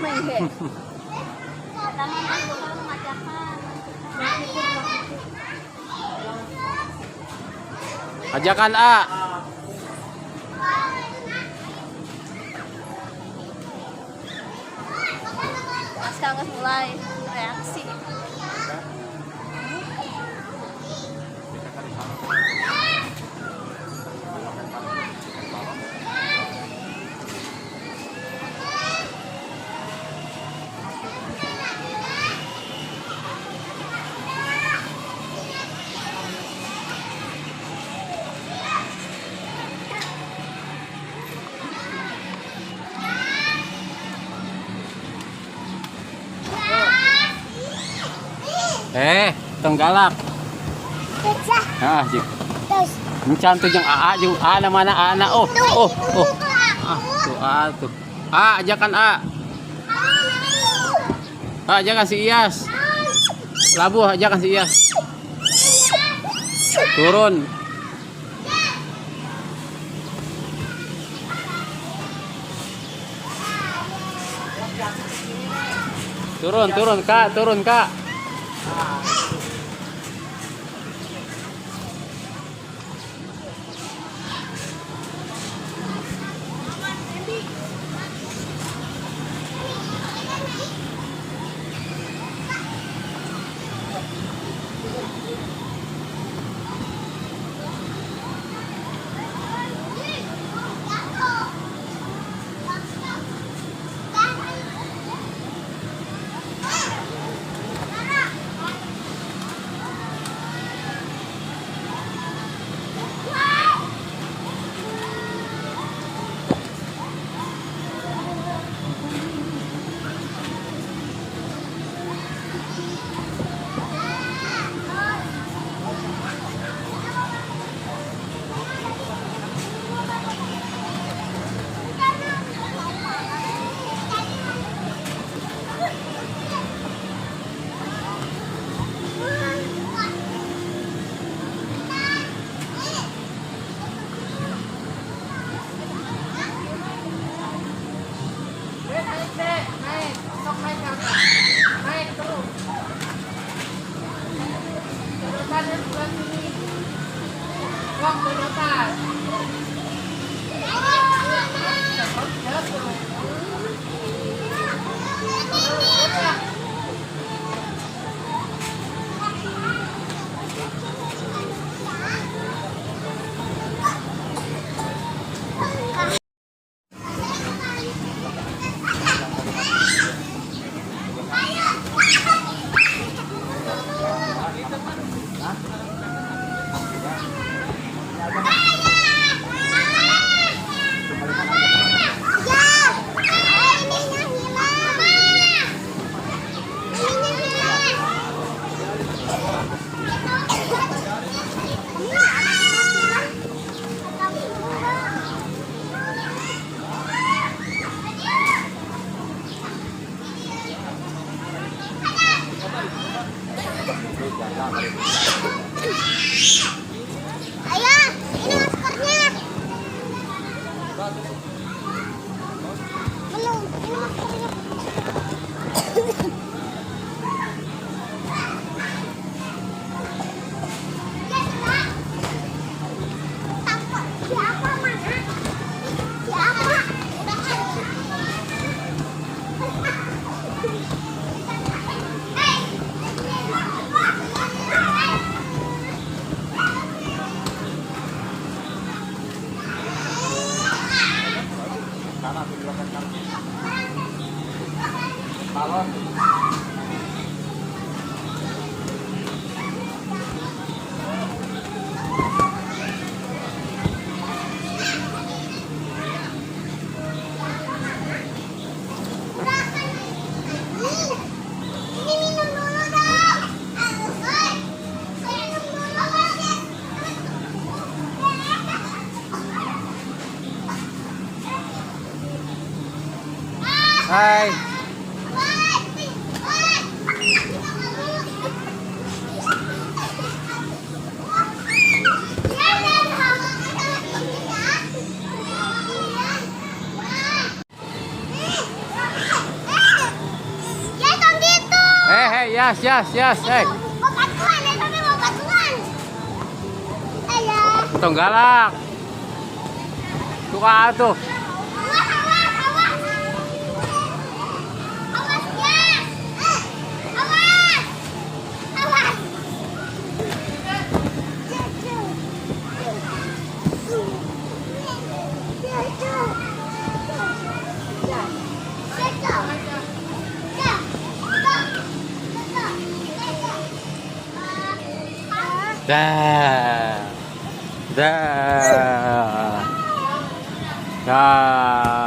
Iya. Tangan aku kalau mengajakkan. Ajakan A. Sekarang mulai reaksi. Tong galak. Ah, jik. Encan tuh jeung AA jeung A na mana A na. Oh. Ah, tuh A tuh. A, ajakan A. A, ajakan si Iyas. Labuh, ajakan si Iyas. Turun. Turun, Kak, turun, Kak. Ayah, ini maskernya. Belum, ini maskernya. Siapa mana? Siapa? Balon. Ini minum dulu dong. Minum dulu. Hai. Yas, yas, yas. Hey. Mau bantuan, ya, tapi mau bantuan. Ayo. Tong galak. Tuh tuh. Awas, awas, awas. Awas, ya. Awas. Awas. Dah. Dah. Dah.